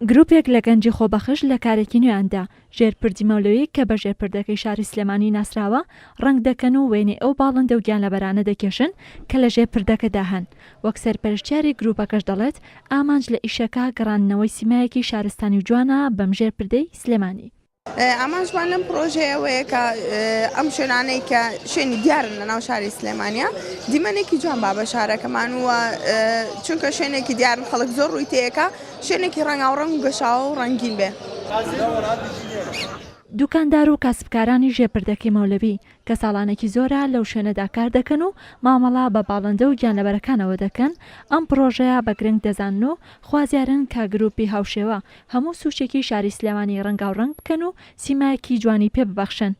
گروپێک لە گەنجی خۆبەخش لە کارێکی نوێیاندا، ژێر پردی مەولەوی کە بە ژێر پردەکەی شاری سلێمانی ناسراوە، ڕەنگ دەکەن و وێنەی ئەو باڵندە و گیانلەبەرانە دەکێشن کە لە ژێر پردەکەدا هەن. وەک سەرپەرشتیاری گروپەکەش دەڵێت، ئامانج لە ئیشەکە گەڕاندنەوەی سیمایەکی شارستانی و جوانە بەم ژێر پردەی سلێمانی. ئامانجمان لەم پڕۆژەیە ئەوەیە کە ئەم شوێنانەی کە شوێنی دیارن لە ناو شاری سلێمانیا دیمەنێکی جوان با بە شارەکەمان و چونکە شوێنێکی دیارن خەڵک زۆر ڕووی تێیەکە شوێنێکی ڕەنگاوڕەنگ و گەشاوە و ڕەنگین بێ. دوکاندار و کاسبکارانی ژێر پردەکەی مەولەوی کە ساڵانێکی زۆرە لەو شوێنەدا کار دەکەن و مامەڵە بە باڵندە و گیانلەبەرەکانەوە دەکەن، ئەم پڕۆژەیە بە گرنگ دەزانن و خوازیارن کە گروپی هاوشێوە هەموو سوچێکی شاری سلێمانی ڕەنگاوڕەنگ بکەن و سیمایەکی جوانی پێ ببەخشن.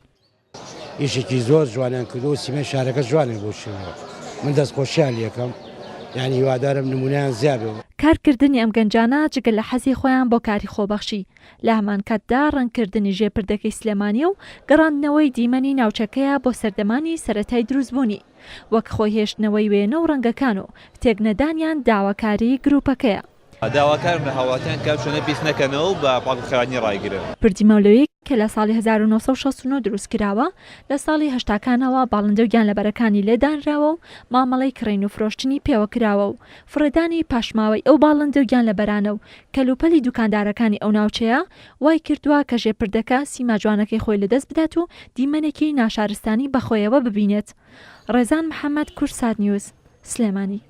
ئیشێکی زۆر جوانیان کردووە و سیمای شارەکە جوانە بەو شێوەیە من دەستخۆشیان لێکەم یانی هیوادارم نمونەیان زیاد بێ. کارکردنی ئەم گەنجانە جگە لە حەزی خۆیان بۆ کاری خۆبەخشی، لە هەمانکاتدا ڕەنگکردنی ژێر پردەکەی سلێمانییە و گەڕاندنەوەی دیمەنی ناوچەکەیە بۆ سەردەمانی سەرەتای دروستبوونی، وەک خۆی هێشتنەوەی وێنە و ڕەنگەکان و تێکنەدانیان داواکاریی گروپەکەیە. داواکارم لە هاوڵاتیان کە ئەم شوێنە پیس نەکەنەوە و بە پاک و خاوێنی ڕایگرن. پردی مەولەوی کە لە ساڵی 1969 دروست کراوە، لە ساڵی هەشتاکانەوە باڵندە و گیانلەبەرەکانی لێ دانراوە و مامەڵەی کڕین و فرۆشتنی پێوە کراوە و فڕێدانی پاشماوەی ئەو باڵندە و گیانلەبەرانە و کەلوپەلی دوکاندارەکانی ئەو ناوچەیە وای کردووە کە ژێر پردەکە سیما جوانەکەی خۆی لەدەست بدات و دیمەنێکی ناشارستانی بەخۆیەوە ببینێت. ڕێزان محەمەد، کوردسات نیوز، سلێمانی.